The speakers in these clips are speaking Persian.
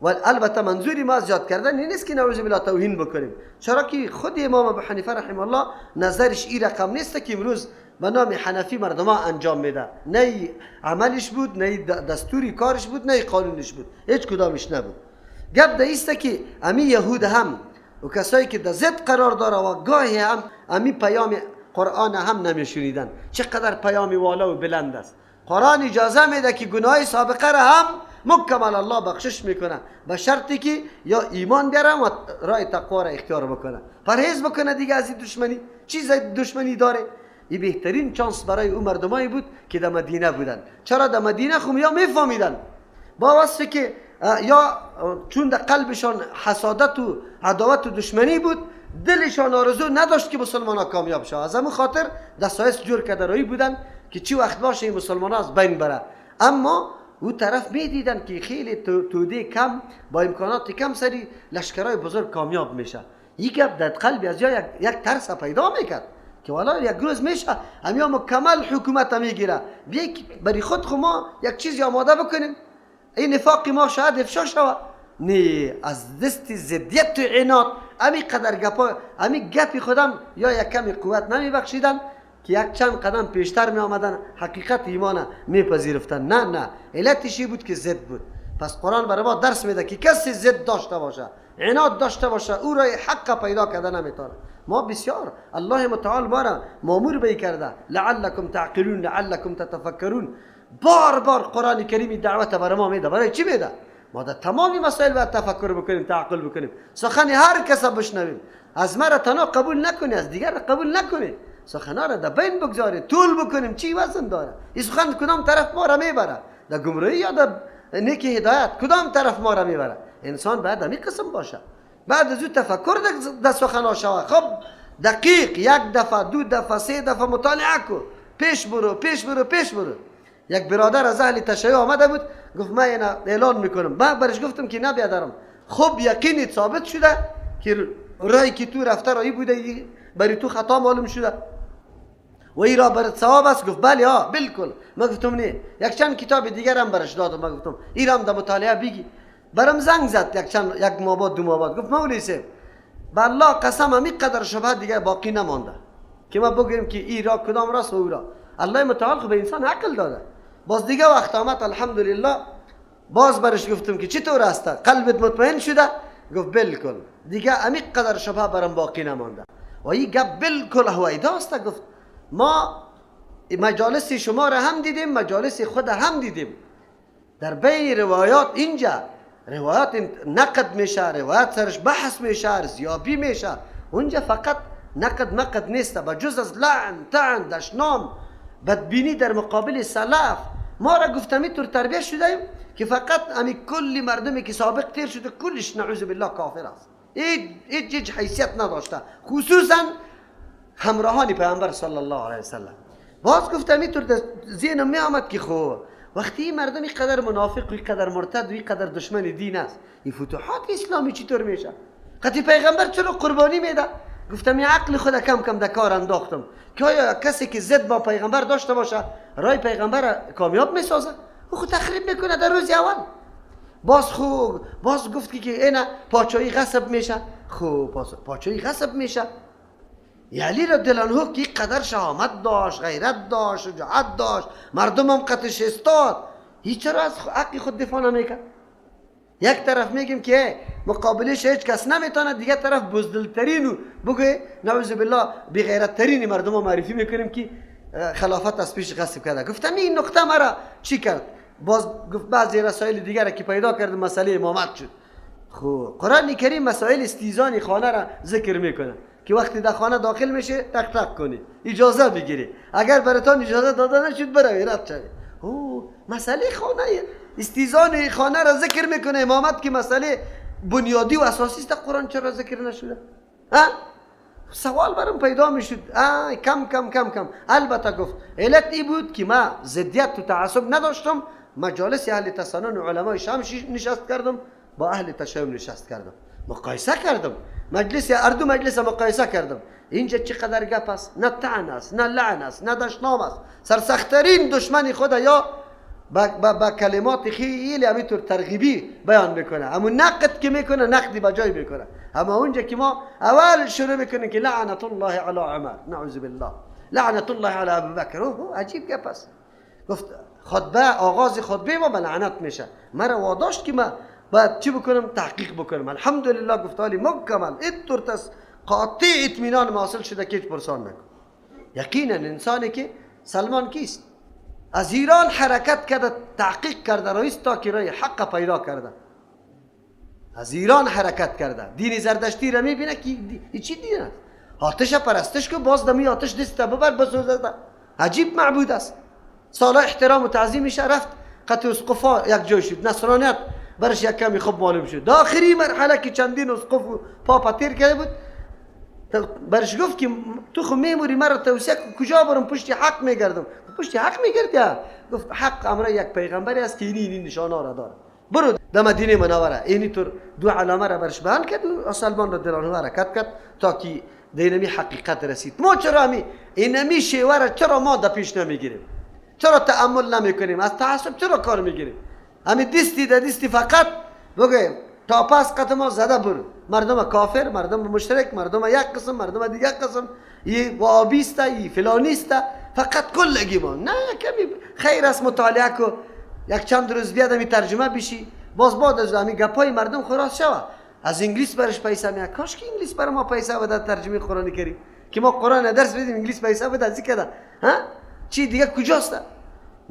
و البته منظوری ما زیاد کردن این نیست که نعوذ بالله توهین بکنیم، چرا که خود امام ابو حنیفه رحمه الله نظرش این رقم نیست که امروز به نام حنفی مردم انجام میده. نه عملش بود، نه دستوری کارش بود، نه قانونش بود، هیچ کدامش نبود. گپ ده ایست که امی یهود هم و کسایی که در ضد قرار داره و گاهی هم امی پیام قرآن هم نمیشنیدن. چقدر پیام والا و بلند است. قرآن اجازه میده که گناه سابقه را هم مکمل الله بخشش میکنه، به شرطی که یا ایمان بیارم و راه تقوا را اختیار بکنه، پرهیز بکنه دیگه از این دشمنی. چیز دشمنی داره؟ این بهترین چانس برای اون مردمایی بود که در مدینه بودن. چرا در مدینه خو یا میفهمیدن با وصفی که یا چون در قلبشان حسادت و عداوت و دشمنی بود، دلشان آرزو نداشت که مسلمان ها کامیاب شود. از همون خاطر دستایس جور کرده بودن که چی وقت باشه این مسلمان ها از بین بره. اما او طرف میدیدن که خیلی توده کم با امکانات کم سری لشکرای بزرگ کامیاب میشه. این گپ در قلب از یا یک ترس پیدا میکرد که والا یک روز میشه همیا مکمل حکومت میگیره، برای خود خو ما یک چیزی آماده بکنیم، این نفاق ما شاید افشا شود. نه، از دست ضدیت و عناد امی قدر گپا، امی گپی خودم یا یک کمی قوت نمیبخشیدن که یک چند قدم پیشتر می آمدن حقیقت ایمان میپذیرفتن. نه نه، علتش بود که ضد بود. پس قرآن برای ما درس میده که کسی ضد داشته باشه، عناد داشته باشه، او رای حق پیدا کرده نمیتونه. ما بسیار الله متعال ما را مامور به کرده، لعلکم تعقلون لعلکم تتفکرون. بار بار قرآن کریم دعوت برای ما میده. برای چی میده؟ ما در تمام مسائل باید تفکر بکنیم، تعقل بکنیم، سخن هر کس بشنویم، از ما را تنها قبول نکنی، از دیگر را قبول نکنی، سخنها را در بین بگذاری، طول بکنیم چی وزن داره. این سخن کدام طرف ما را میبره، در گمراهی یا در نیکی هدایت، کدام طرف ما را میبره؟ انسان باید همین قسم باشه. بعد از او تفکر در سخنها شود. خب دقیق یک دفعه، دو دفعه، سه دفعه مطالعه کو، پیش برو پیش برو پیش برو. یک برادر از اهل تشیع آمده بود، گفت من اینا اعلان میکنم. من برش گفتم که نه بیادرم، خب یقینی ثابت شده که راهی که تو رفته راهی بوده، برای تو خطا معلوم شده و این راه برات ثواب است. گفت بله ها بالکل. من گفتم نه. یک چند کتاب دیگر هم برش دادم، من گفتم این هم در مطالعه بگی. برام زنگ زد یک چند، یک ماه بعد، دو ماه بعد، گفت مولوی صاحب بالله قسم همین قدر شبهه دیگه باقی نمانده که ما بگوییم که این راه کدام راست و او راه. الله متعال خب به انسان عقل داده. باز دیگه وقت آمد الحمدلله، باز برش گفتم که چطور است، قلبت مطمئن شده؟ گفت بالکل دیگه همین قدر شبهه برام باقی نمانده. و این گپ بالکل هویدا است. گفت ما مجالس شما را هم دیدیم، مجالس خود هم دیدیم، در بین روایات اینجا روایات نقد میشه، روایات سرش بحث میشه، ارزیابی میشه. اونجا فقط نقد مقد نیست، با جز از لعن، طعن، دشنام، بدبینی در مقابل سلف. ما را گفتمی طور تربیت شدیم که فقط امی کل مردمی که سابق تیر شده کلش نعوذ بالله کافر است، هیچ حیثیت نداشته، خصوصا همراهان پیامبر صلی الله علیه وسلم. باز گفتم اینطور ذهنم می آمد که خب وقتی این مردم اینقدر منافق و اینقدر مرتد و اینقدر دشمن دین است، این فتوحات اسلامی چطور میشه؟ قطعی پیغمبر چرا قربانی میده؟ گفتم این عقل خود کم کم در کار انداختم که آیا کسی که ضد با پیغمبر داشته باشه رای پیغمبر کامیاب میسازه؟ او خود تخریب میکنه در روز اول. باز خو باز گفت که اینا پاچایی غصب میشه. خو پاچایی غصب میشه. علی رضی الله عنه که قدر شهامت داشت، غیرت داشت، شجاعت داشت، مردم هم قطش استاد، هیچ چرا از حق خود دفاع نمیکرد؟ یک طرف میگیم که مقابلش هیچ کس نمیتونه، دیگه طرف بزدلترین و بگه نعوذ بالله بغیرت ترین مردم رو معرفی میکنیم که خلافت از پیش غصب کرده. گفتم این نقطه مرا چی کرد؟ باز گفت بعضی رسائل دیگر که پیدا کرد مسئله امامت شد. خب قرآن کریم مسائل استیزان خانه را ذکر میکنه که وقتی در خانه داخل میشه تق تق کنی، اجازه بگیری، اگر براتون اجازه داده نشد بروی رد شوی. او مسئله خانه، استیزان خانه را ذکر میکنه، امامت که مسئله بنیادی و اساسی است، قرآن چرا ذکر نشده؟ ها؟ سوال برام پیدا میشد. کم کم کم کم. البته گفت علت ای بود که ما ضدیت و تعصب نداشتم، مجالس اهل تسنن و علمای شام نشست کردم، با اهل تشیع نشست کردم، مقایسه کردم، مجلس اردو مجلس مقایسه کردم. اینجا چقدر گپ است، نه طعن است، نه لعن است، نه دشنام است. سرسخترین دشمن خود یا با کلمات خیلی همینطور ترغیبی بیان میکنه، اما نقد که میکنه نقدی به جای میکنه. اما اونجا که ما اول شروع میکنه که لعنت الله علی عمر، نعوذ بالله، لعنت الله علی ابوبکر. اوه عجیب گپ است. گفت خطبه، آغاز خطبه ما به لعنت میشه. مرا واداشت که ما باید چی بکنم؟ تحقیق بکنم. الحمدلله گفت حالی مکمل اینطور قاطع اطمینان حاصل شده که هیچ پرسان نکن. یقینا انسانی که سلمان کیست؟ از ایران حرکت کرده، تحقیق کرده، رئیس تا که رای حق پیدا کرده. از ایران حرکت کرده، دین زردشتی را میبینه که چی دین است؟ آتش پرستش که باز دمی آتش دست ببر بسوزه، عجیب معبود است. سالا احترام و تعظیمش رفت قطع اسقفا یک جای شد، نصرانیت برش یک کمی خوب معلوم شد. در آخری مرحله که چندین اسقف و پاپا تیر کرده بود، برش گفت که تو خو میموری مرا توصیه کجا برم؟ پشت حق میگردم. پشت حق میگردی؟ گفت حق امر یک پیغمبری است که اینی نشانه را داره، برو در مدینه منوره. اینی طور دو علامه را برش بیان کرد و سلمان رضی الله عنه حرکت کرد تا که دینمی حقیقت رسید. ما چرا می اینمی شیوه را چرا ما در پیش نمیگیریم؟ چرا تأمل نمیکنیم؟ از تعصب چرا کار میگیریم؟ همین دستی در دستی فقط بگویم تا پس قطع ما زده برو، مردم کافر، مردم مشرک، مردم یک قسم، مردم دیگر قسم، ای وابیسته، ای فلانیسته، فقط کلگی ما. نه، کمی خیر است مطالعه کو، یک چند روز بیاد می ترجمه بشی، باز بعد از همین گپای مردم خلاص شوه. از انگلیس برش پیسه میاد، کاش که انگلیس بر ما پیسه بده ترجمه قرآن کریم که ما قرآن درس بدیم انگلیس پیسه بده از کده ها چی دیگه کجاست؟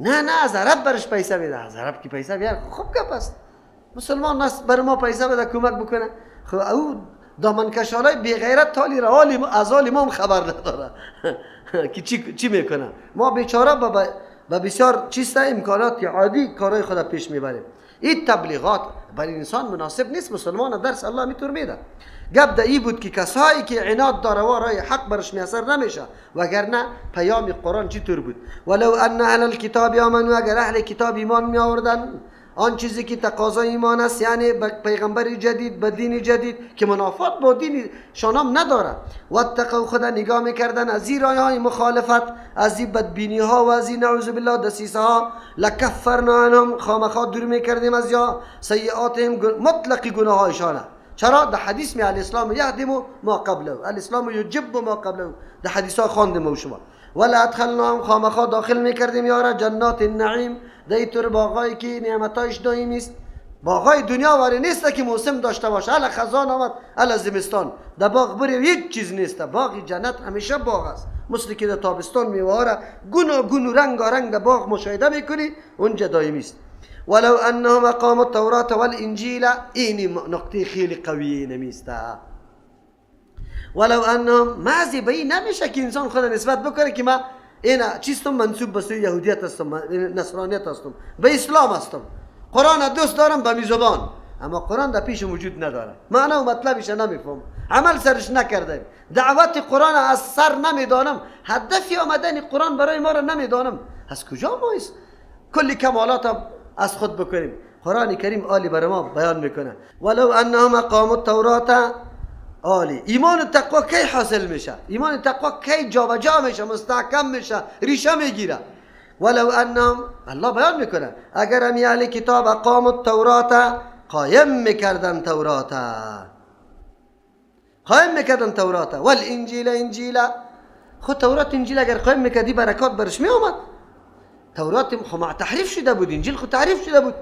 نه نه، از عرب برش پیسه میده. از عرب کی پیسه بیار خوب گپ است. مسلمان است بر ما پیسه بده کمک بکنه. خب او دامن کشالای بی غیرت تالی را از حال ما هم خبر نداره که چی میکنه. ما بیچاره با بسیار چیست امکانات عادی کارهای خود پیش میبریم. این تبلیغات برای انسان مناسب نیست. مسلمان درس الله میتور میده. گپ ده ای بود که کسایی که عناد داره و رای حق برش میسر نمیشه، وگرنه پیام قرآن چطور بود؟ ولو ان اهل الکتاب آمنوا، اگر اهل کتاب ایمان می آوردن، آن چیزی که تقاضای ایمان است، یعنی به پیغمبر جدید، به دین جدید که منافات با دین شانام نداره، و اتقوا، خدا نگاه میکردن از این رایهای مخالفت، از این بدبینی ها و از این نعوذ بالله دسیسه ها، لکفرنا عنهم، خامخا دور میکردیم از یا سیئاتهم، مطلق گناه هایشانه. چرا؟ در حدیث می الاسلام یهدم ما قبله، الاسلام یجب ما قبله، در حدیث ها خواندیم و شما. ولا ادخلناهم، خامخا داخل میکردیم یارا جنات النعیم، در اینطور باغایی که نعمتایش دائمی است. باغای دنیا واری نیست که موسم داشته باشه، الا خزان آمد الا زمستان، در باغ بری هیچ چیز نیست. باغ جنت همیشه باغ است، مثل که در تابستان میوه را گوناگون و رنگارنگ در باغ مشاهده میکنی، اونجا دائمی است. ولو انهم اقاموا التوراة والانجیل، این نقطه خیلی قویه نمیسته. ولو انهم، بعضی به این نمیشه که انسان خود نسبت بکنه که ما این چیستم، منسوب به سوی یهودیت هستم، نصرانیت هستم، به اسلام هستم، قرآن دوست دارم به می زبان، اما قرآن در پیش وجود نداره، معنا و مطلبش نمیفهم، عمل سرش نکردیم، دعوت قرآن از سر نمیدانم، هدف آمدن قرآن برای ما را نمیدانم، از کجا ما است کلی کمالات از خود بکنیم؟ قرآن کریم عالی برای ما بیان میکنه ولو انهم اقاموا التوراة. عالی ایمان و تقوا کی حاصل میشه؟ ایمان و تقوا کی جابجا میشه، مستحکم میشه، ریشه میگیره؟ ولو انهم، الله بیان میکنه اگر هم اهل کتاب اقاموا التوراة، قایم میکردن تورات، قایم میکردن تورات والانجیل، انجیل خود تورات انجیل اگر قایم میکردی برکات برش میآمد. تورات خو مع تحریف شده بود، انجیل خو تحریف شده بود.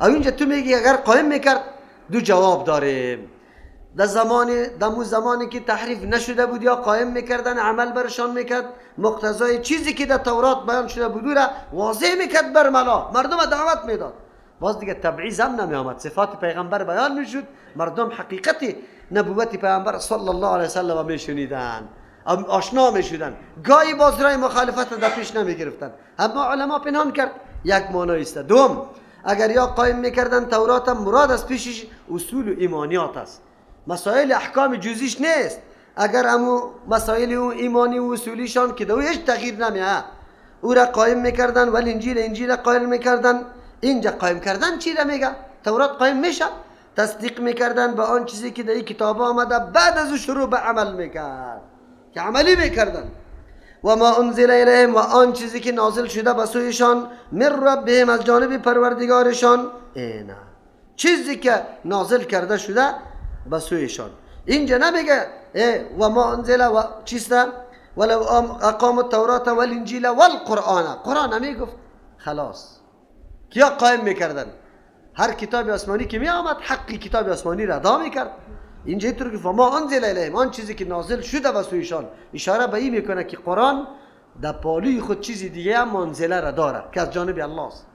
او اینجا تو میگی اگر قایم میکرد، دو جواب داریم. در زمان دمو زمانی که تحریف نشده بود یا قایم میکردن، عمل برشان میکرد، مقتضای چیزی که در تورات بیان شده بود را واضح میکرد بر ملا، مردم دعوت میداد. باز دیگه تبعیض هم نمی آمد، صفات پیغمبر بیان میشد، مردم حقیقت نبوت پیغمبر صلی الله علیه وسلم میشنیدن، آشنا میشدن، گاهی باز رای مخالفت در پیش نمیگرفتن. اما علما پنهان کرد، یک معنی است. دوم، اگر یا قایم میکردن تورات، مراد از پیشش اصول و ایمانیات است، مسائل احکام جزئیش نیست. اگر امو مسائل ایمانی و اصولیشان که دو هیچ تغییر نمیه، او را قایم میکردن، ولی انجیل، انجیل قایم میکردن. اینجا قایم کردن چی را میگه؟ تورات قایم میشه، تصدیق میکردن به آن چیزی که در این کتاب آمده، بعد از او شروع به عمل میکرد که عملی میکردن. و ما انزل الیهم، و آن چیزی که نازل شده به سویشان، من ربهم، از جانب پروردگارشان. اینا چیزی که نازل کرده شده به سویشان. اینجا نمیگه و ما انزل و چیسته ولو اقاموا التوراة والانجیل والقرآن. قرآن نمیگفت، خلاص کیا قائم میکردن؟ هر کتاب آسمانی که می آمد حقی کتاب آسمانی را ادا میکرد. اینجا اینطور که ما انزل الیهم، آن چیزی که نازل شده به سویشان، اشاره به این میکنه که قرآن در پالوی خود چیزی دیگه هم منزله را داره که از جانب الله است.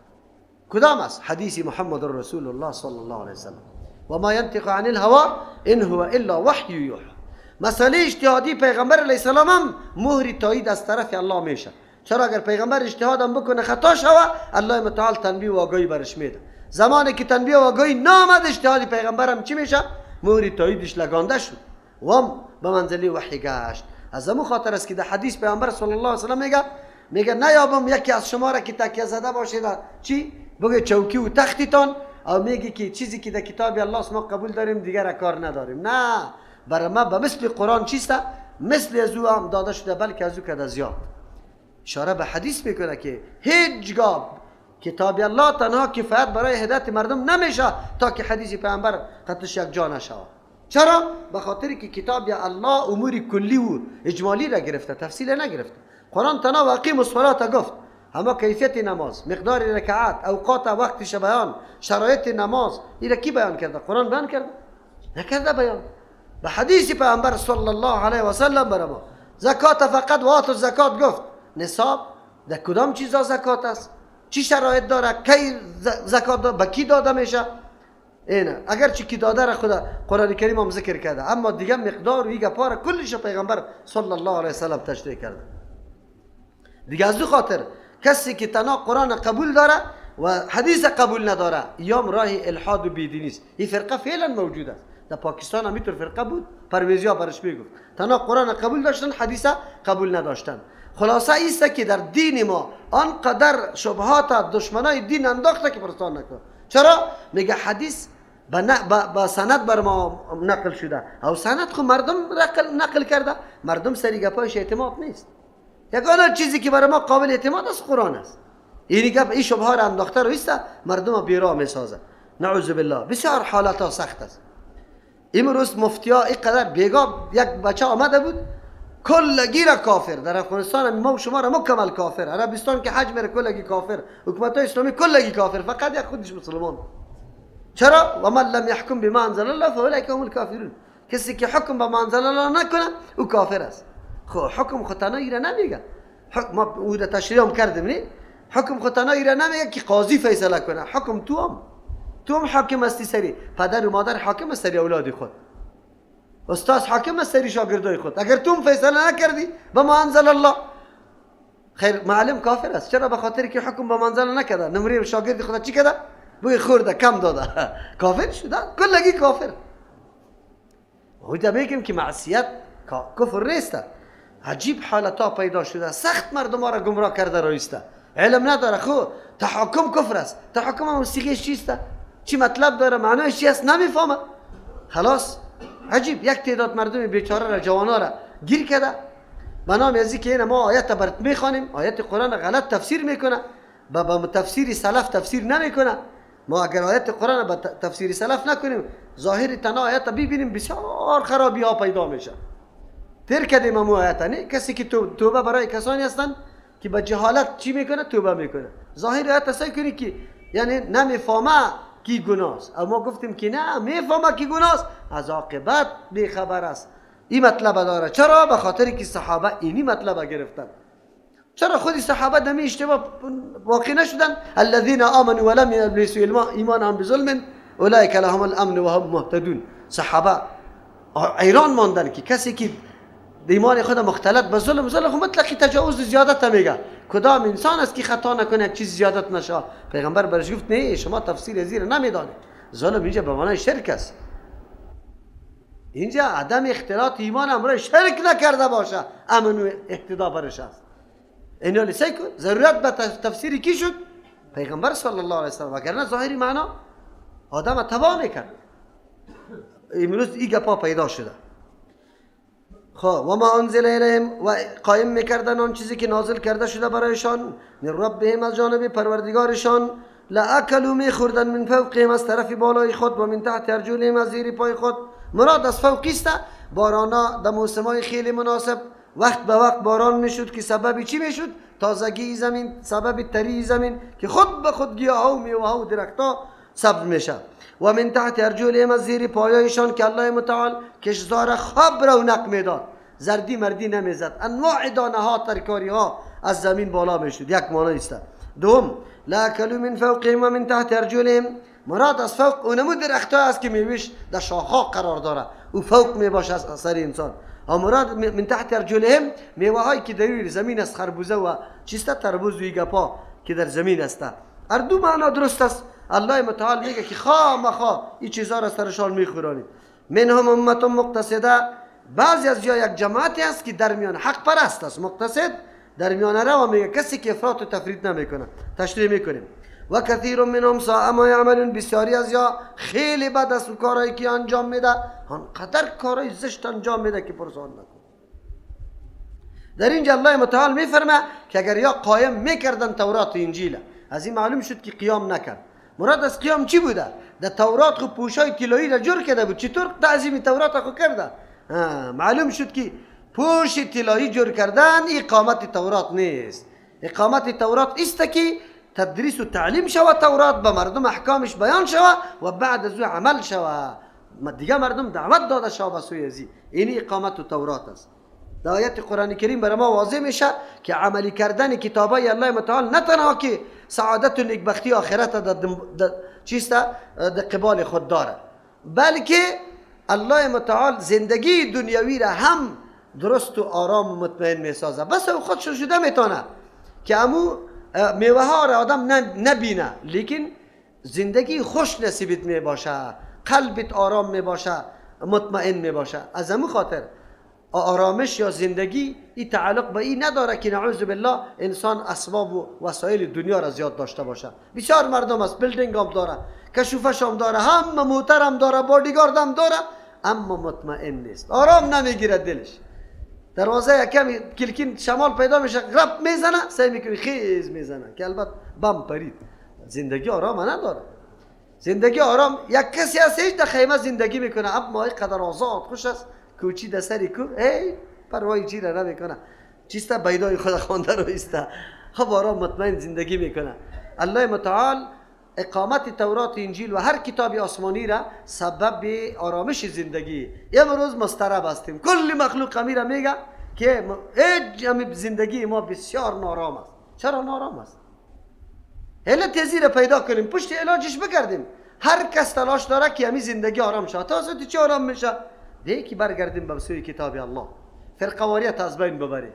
کدام است؟ حدیث محمد رسول الله صلی الله علیه وسلم. و ما ینطق عن الهوى ان هو الا وحی یوحى. مسئله اجتهادی پیغمبر علیه السلام هم مهر تایید از طرف الله میشه. چرا؟ اگر پیغمبر اجتهاد هم بکنه خطا شوه، الله متعال تنبیه و آگاهی برش میده. زمانی که تنبیه و آگاهی نامد، اجتهاد پیغمبر هم چی میشه؟ مهر تاییدش لگانده شد و هم به منزله وحی گشت. از همون خاطر است که در حدیث پیغمبر صلی الله علیه وسلم میگه نیابم یکی از شما را که تکیه زده باشه در چی؟ بگه چوکی و تختیتان، او میگه که چیزی که در کتاب الله ما قبول داریم دیگر کار نداریم. نه، برای ما به مثل قرآن چیست؟ مثل از او هم داده شده، بلکه از او کده زیاد. اشاره به حدیث میکنه که هیچگاه کتاب الله تنها کفایت برای هدایت مردم نمیشه تا که حدیث پیامبر خطش یک جا نشود. چرا؟ به خاطر که کتاب الله امور کلی و اجمالی را گرفته، تفصیل نگرفته. قرآن تنها واقیم الصلاه گفت، اما کیفیت نماز، مقدار رکعات، اوقات وقتش بیان، شرایط نماز، این را کی بیان کرده؟ قرآن بیان کرده؟ نکرده بیان. به حدیث پیامبر صلی الله علیه و سلم برای ما زکات فقط وات الزکات گفت. نصاب در کدام چیزا زکات است؟ چی شرایط داره؟ کی زکات داره؟ به کی داده میشه؟ اینه اگرچه کی داده را خدا قرآن کریم هم ذکر کرده، اما دیگه مقدار و گپا را کلش پیغمبر صلی الله علیه و سلم تشریح کرده. دیگه از او خاطر کسی که تنها قرآن قبول داره و حدیث قبول نداره، ایام راه الحاد و بیدینی است. این فرقه فعلا موجود است. در پاکستان هم اینطور فرقه بود، پرویزیا برش میگفت تنها قرآن قبول داشتن، حدیث قبول نداشتن. خلاصه ایست که در دین ما آنقدر شبهات دشمنای دین انداخته که پرسان نکن. چرا؟ میگه حدیث با سند بر ما نقل شده، او سند خو مردم نقل کرده، مردم سری گپایش اعتماد نیست. یگانه چیزی که برای ما قابل اعتماد است قرآن است. این گپ این شبهه را انداخته رو ایست مردم بیراه میسازه. نعوذ بالله. بسیار حالت ها سخت است. امروز مفتیا اینقدر بیگاه یک بچه آمده بود کلگی را کافر. در افغانستان ما و شما را مکمل کافر، عربستان که حج میره کلگی کافر، حکومت های اسلامی کلگی کافر، فقط یک خودش مسلمان. چرا؟ و من لم یحکم بما انزل الله فاولئک هم الکافرون. کسی که حکم به ما انزل الله نکنه او کافر است. خب حکم خو تنها را نمیگه، حکم ما او را تشریح هم کردیم، نه حکم خو تنها را نمیگه که قاضی فیصله کنه، حکم تو هم حاکم هستی سری پدر و مادر، حاکم هستی سری اولاد خود، استاد حاکم است سری شاگردای خود. اگر تو فیصله نکردی به ما انزل الله، خیر معلم کافر است. چرا؟ به خاطر که حکم به ما انزل نکرده، نمره شاگرد خود چی کرده؟ بوی خورده کم داده، کافر شده، کلگی کافر. هودا میگیم که معصیت کفر نیست. عجیب حالت پیدا شده، سخت مردم را گمراه کرده رایسته، علم نداره. خو تحکم کفر است. تحکم هم صیغه‌اش چیست؟ چی مطلب داره؟ معنایش چی است؟ نمیفهمه. خلاص عجیب یک تعداد مردم بیچاره را، جوانا را گیر کرده به نام از که این ما آیت برات میخوانیم، آیت قرآن غلط تفسیر میکنه، با تفسیر سلف تفسیر نمیکنه. ما اگر آیت قرآن با تفسیر سلف نکنیم، ظاهر تنها آیت ببینیم بسیار خرابی ها پیدا میشه. تر کردیم امو آیت نه کسی که توبه برای کسانی هستند که با جهالت چی میکنه؟ توبه میکنه. ظاهر آیت سعی کنی که یعنی نمیفهمه کی گناه است، اما گفتیم که نه میفهمه کی گناه است، از عاقبت بیخبر است. این مطلب داره. چرا؟ به خاطر که صحابه اینی مطلب گرفتن. چرا خود صحابه دمی اشتباه واقع نشدن؟ الذين آمنوا ولم يلبسوا ایمانهم بظلم اولئک لهم الامن وهم مهتدون. صحابه ایران ماندن که کسی که ایمان خود مختلط به ظلم، ظلم مطلقی تجاوز زیادت میگه. کدام انسان است که خطا نکنه، یک چیز زیادت نشه؟ پیغمبر برش گفت نه، شما تفسیر زیر نمیدانید. ظلم اینجا به معنای شرک است. اینجا عدم اختلاط ایمان امرای شرک نکرده باشه، امن و اهتدا برش است. اینا لیسه کن ضرورت به تفسیر کی شد؟ پیغمبر صلی الله علیه وسلم. وگرنه ظاهری معنا آدم تباه میکرد. امروز این گپا پیدا شده. خب و ما انزل الیهم، و قایم میکردن آن چیزی که نازل کرده شده برایشان، من ربهم، از جانب پروردگارشان، لأکلوا، میخوردن، من فوقهم، از طرف بالای خود، و من تحت ارجلهم، از زیر پای خود. مراد از فوقی است بارانا در موسمای خیلی مناسب، وقت به وقت باران میشد که سبب چی میشد؟ تازگی زمین، سبب تری زمین که خود به خود گیاه و میوه و درختها سبز میشه. و من تحت ارجلهم، از زیر پایایشان که الله متعال کشزار خواب رونق میداد، زردی مردی نمیزد، انواع دانه ها ترکاری ها از زمین بالا میشد. یک معنی است. دوم لاکلوا من فوقهم و من تحت ارجلهم، مراد از فوق اونمو درخت ها است که میوش در شاخها قرار داره، او فوق میباشه از سر انسان. مراد من تحت ارجلهم میوه هایی که در زمین است، خربوزه و چیست، تربوز و گپا که در زمین است. هر دو معنا درست است. الله متعال میگه که خامخا این چیزها را سرشان میخورانید. منهم امت مقتصده، بعضی از جا یک جماعتی است که در میان حق پرست است، مقتصد در میان رو میگه کسی که افراط و تفرید نمیکنه. تشریح میکنیم. و کثیر منهم ساء ما یعملون، بسیاری از یا خیلی بد است کارهایی که انجام میده، آنقدر کارهای زشت انجام میده که پرسان نکن. در اینجا الله متعال میفرمه که اگر یا قایم میکردن تورات و انجیل، از این معلوم شد که قیام نکرد. مراد از قیام چی بوده؟ در تورات خو پوشای طلایی را جور کرده بود، چطور تعظیم تورات خو کرده؟ معلوم شد که پوش طلایی جور کردن اقامت تورات نیست. اقامت تورات است که تدریس و تعلیم شود تورات، به مردم احکامش بیان شود و بعد از او عمل شود، دیگه مردم دعوت داده شود به سوی ازی. این اقامت تورات است. در آیت قرآن کریم برای ما واضح میشه که عملی کردن کتابای الله متعال نه تنها که سعادت و نیکبختی آخرت در چیست در قبال خود داره، بلکه الله متعال زندگی دنیوی را هم درست و آرام و مطمئن میسازه. بس او خودش شده میتونه که امو میوه ها را آدم نبینه، لیکن زندگی خوش نصیبت میباشه، قلبت آرام میباشه، مطمئن میباشه. از امو خاطر آرامش یا زندگی این تعلق به این نداره که نعوذ بالله انسان اسباب و وسایل دنیا را زیاد داشته باشه. بسیار مردم است building هم داره، کشوفش هم داره، هم موتر هم داره، بادیگارد هم داره، اما مطمئن نیست، آرام نمیگیره دلش. دروازه کمی کلکین شمال پیدا میشه، غرب میزنه، سعی میکنه خیز میزنه که البته بم پرید. زندگی آرام نداره. زندگی آرام یک کسی هست هیچ در خیمه زندگی میکنه، اما اینقدر آزاد خوش است، کوچی در سری کو ای پروای چی را نمیکنه، چیستا بیدای خود خوانده رو ایستا، خب آرام مطمئن زندگی میکنه. الله متعال اقامت تورات، انجیل و هر کتاب آسمانی را سبب آرامش زندگی. امروز مضطرب هستیم، کل مخلوق امیره میگه که زندگی ما بسیار نارام است. چرا نارام است؟ علت ازی را پیدا کنیم، پشت علاجش بگردیم. هر کس تلاش داره که همی زندگی آرام شود. تا چه آرام میشه؟ دیگه که برگردیم به سوی کتاب الله، فرقواریت از بین ببریم.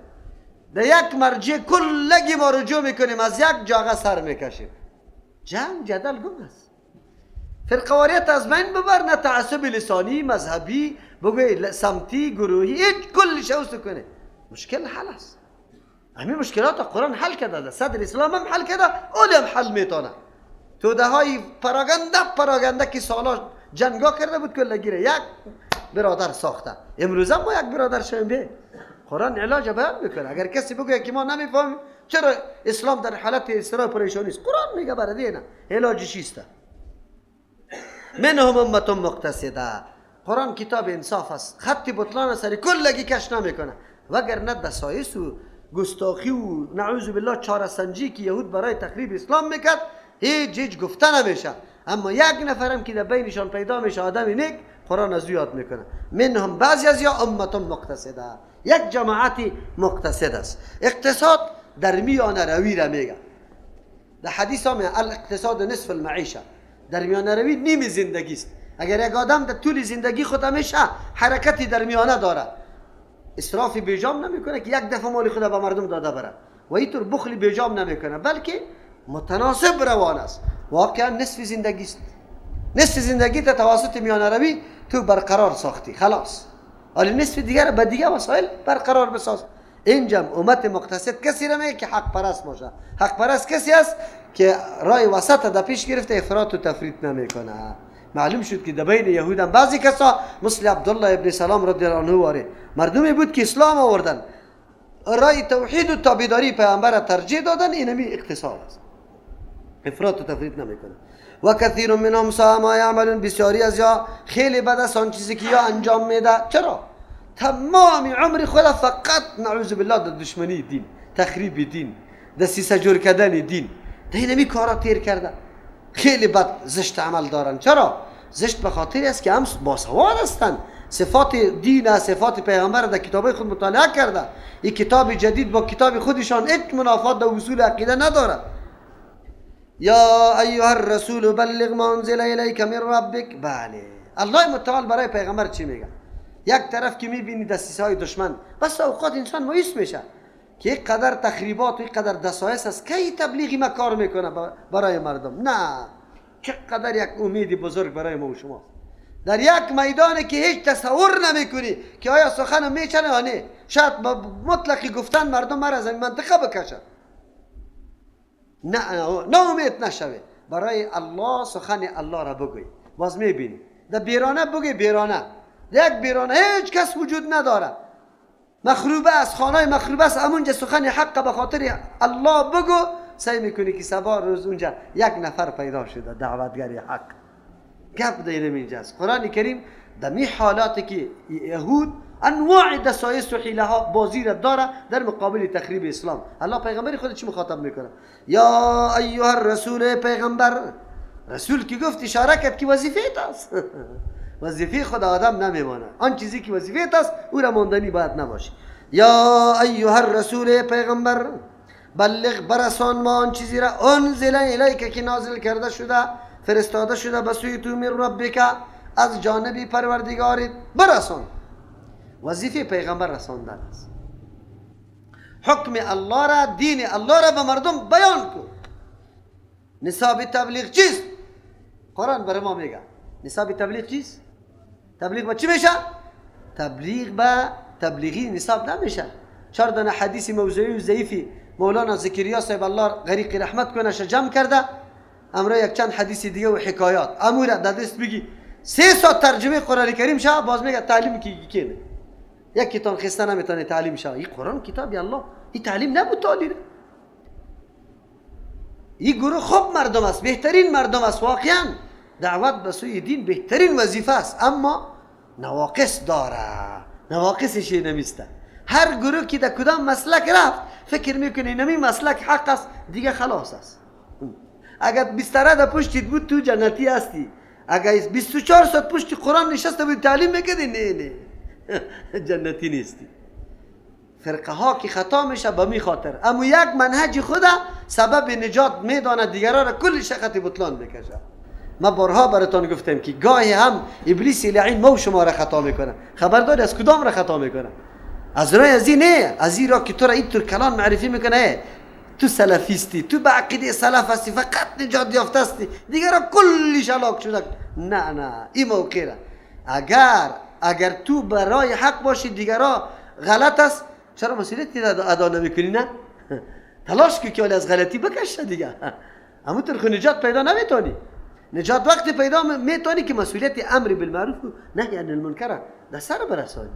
در یک مرجع کلگی ما رجوع میکنیم، از یک جاغه سر میکشیم. جنگ جدل گم است. فرقواریت از بین ببر، نه تعصب لسانی، مذهبی، بگوی سمتی، گروهی، هیچ کلش اوست کنه. مشکل حل است. همین مشکلات قرآن حل کرده، صدر اسلام هم حل کرده، اون هم حل میتونه. توده های پراگنده که سالا جنگا کرده بود کلگیره یک برادر ساخته. امروز هم ما یک برادر شویم. به قرآن علاج بیان میکنه. اگر کسی بگوید که ما نمیفهمیم چرا اسلام در حالت اضطراب پریشانی است، قرآن میگه برای دینا علاج چیست؟ منهم امه مقتصده. قرآن کتاب انصاف است، خط بطلان سر کلگی کش نمیکنه، وگرنه دسایس و گستاخی و نعوذ بالله چاره سنجی که یهود برای تخریب اسلام میکرد هیچ گفته نمیشه. اما یک نفرم که در بینشان پیدا میشه آدم نیک، قرآن از او یاد میکنه. منهم بعضی از یا امه مقتصده، یک جماعتی مقتصد است. اقتصاد در میان روی را میگه. در حدیث هم الاقتصاد نصف المعیشه، در میان روی نیم زندگی است. اگر یک آدم در طول زندگی خود همیشه حرکتی در میانه داره، اسراف بیجام نمیکنه که یک دفعه مال خود به مردم داده بره، و اینطور بخل بیجام نمیکنه، بلکه متناسب روان است. واقعا نصف زندگی است. نصف زندگی تا توسط میانه روی تو برقرار ساختی، خلاص. ولی نصف دیگر به دیگه وسایل برقرار بساز. اینجا امت مقتصد کسی را میگه که حق پرست باشه. حق پرست کسی است که رای وسط در پیش گرفته، افراط و تفریط نمیکنه. معلوم شد که در بین یهود هم بعضی کسا مثل عبدالله ابن سلام رضی الله عنه واره مردمی بود که اسلام آوردن، رای توحید و تابعداری پیامبر ترجیح دادن. اینمی اقتصاد است، افراط و تفریط نمیکنه. و کثیر منهم ساء ما یعملون، بسیاری از یا خیلی بد است آن چیزی که یا انجام میده. چرا؟ تمام عمر خود فقط نعوذ بالله در دشمنی دین، تخریب دین، دسیسه جور کردن دین، در اینمی کارا تیر کرده. خیلی بد زشت عمل دارن. چرا؟ زشت به خاطر است که هم باسواد هستند، صفات دین، صفات پیغمبر در کتابای خود مطالعه کرده. این کتاب جدید با کتاب خودشان هیچ منافات در اصول عقیده نداره. یا ایها الرسول بلغ ما انزل الیک من ربک. بله، الله متعال برای پیغمبر چی میگه؟ یک طرف که میبینی دسیسه های دشمن، بس اوقات انسان مایوس میشه که یک قدر تخریبات و یک قدر دسایس است، کی تبلیغی ما کار میکنه برای مردم؟ نه، چقدر یک امید بزرگ برای ما و شما در یک میدان که هیچ تصور نمیکنی که آیا سخن میچنه یا نه. شاید با مطلقی گفتن مردم مرا از این منطقه بکشن. نه، نه امید نشوه، برای الله سخن الله را بگوی. باز میبینی در بیرانه بگوی، بیرانه در یک بیرانه هیچ کس وجود نداره، مخروبه است، خانه مخروبه است، همونجا سخن حق به خاطر الله بگو. سعی میکنی که سبا روز اونجا یک نفر پیدا شده دعوتگر حق. گپ دینم اینجاست. قرآن کریم در می حالاتی که یهود انواع دسایس و حیله ها بازی را داره در مقابل تخریب اسلام، الله پیغمبر خود چی مخاطب میکنه؟ یا ایها الرسول، پیغمبر، رسول که گفت اشاره کرد که وظیفه است. وظیفه خود آدم نمیمانه، آن چیزی که وظیفه است او را ماندنی باید نباشه. یا ایها الرسول، پیغمبر، بلغ، برسان ما آن چیزی را انزل الیک که نازل کرده شده، فرستاده شده به سوی تو، من ربک، از جانب پروردگارت برسان. وظیفه پیغمبر رساندن است. حکم الله را، دین الله را به مردم بیان کن. نصاب تبلیغ چیست؟ قرآن برای ما میگه نصاب تبلیغ چیست؟ تبلیغ با چی میشه؟ تبلیغ با تبلیغی نصاب نمیشه. چهار دانه حدیث موضوعی و ضعیفی مولانا زکریا صاحب الله غریق رحمت کنه جمع کرده، امرا یک چند حدیث دیگه و حکایات امور در دست بگی 3 ساعت ترجمه قرآن کریم شه، باز میگه تعلیم کی کینه یک کتاب خسته نمیتونه تعلیم شه. این قرآن کتاب الله، این تعلیم نبود تعلیم. این گروه خوب مردم است، بهترین مردم است، واقعا دعوت به سوی دین بهترین وظیفه است، اما نواقص داره، نواقصش نمیسته. هر گروه که در کدام مسلک رفت فکر میکنه نمی مسلک حق است، دیگه خلاص است. اگر بستره در پشتت بود تو جنتی هستی، اگر 24 ساعت پشت قرآن نشسته بود تعلیم میکردی، نه نه جنتی نیستی. فرقه ها که خطا میشه به می خاطر، اما یک منهج خدا سبب نجات میدانه، دیگران را کل شخط بطلان میکشه. ما بارها براتان گفتم که گاهی هم ابلیس لعین ما و شما را خطا میکنه. خبرداری از کدام را خطا میکنه؟ از رای از این نه، از این را که تو را اینطور کلان معرفی میکنه، تو سلفیستی، تو به عقیده سلف هستی، فقط نجات یافته هستی، دیگر را کلی هلاک شده. نه نه، این موقع را اگر تو برای حق باشی دیگرا غلط است، چرا مسئولیت ادا نمیکنی؟ نه تلاش کن که از غلطی بکشه دیگه. اما تو خو نجات پیدا نمیتونی. نجات وقتی پیدا میتونی که مسئولیت امر بالمعروف و نهی عن المنکر در سر برسانی.